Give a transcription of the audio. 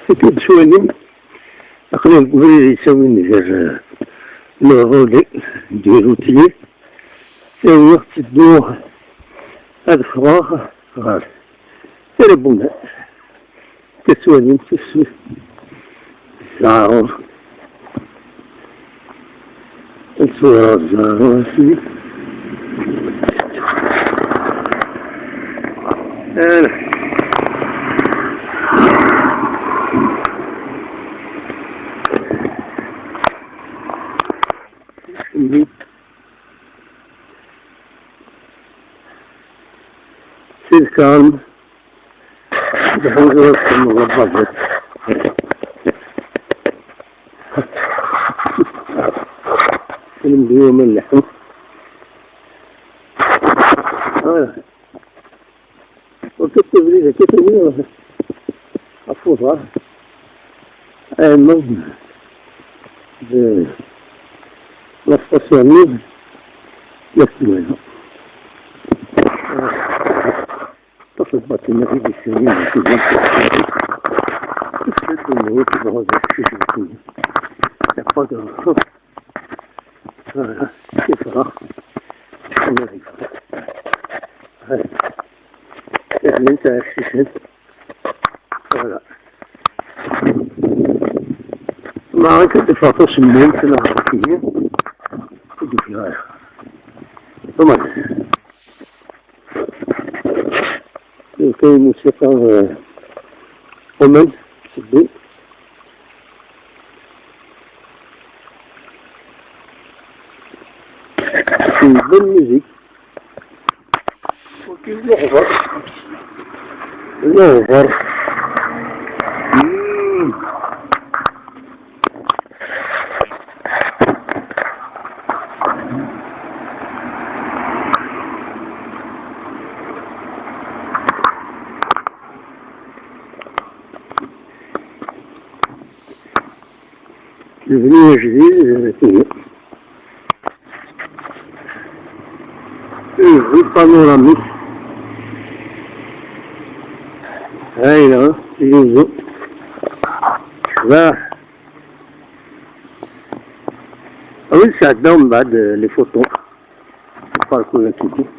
كنت شوية أقل قبل يسوي نجر لو ديرو تلي سوي تدوه هذا فراغ غار تربونا تسوي تسوي زعرور الصورة الزعرور أنا C'est le calme. اليوم اللحم وكتب لي كتب لي الفوطة النظم la station يكتب تصل باتنا في السنين ما كنت فاطوس الموت لا ثم كاين موسيقى ومن تبدو في bonne musique وكاين الأخضر الأخضر البنية جديد فيه panoramique هايلة يوزو شباح أول ساعة من بعد les photos parcours كيكي.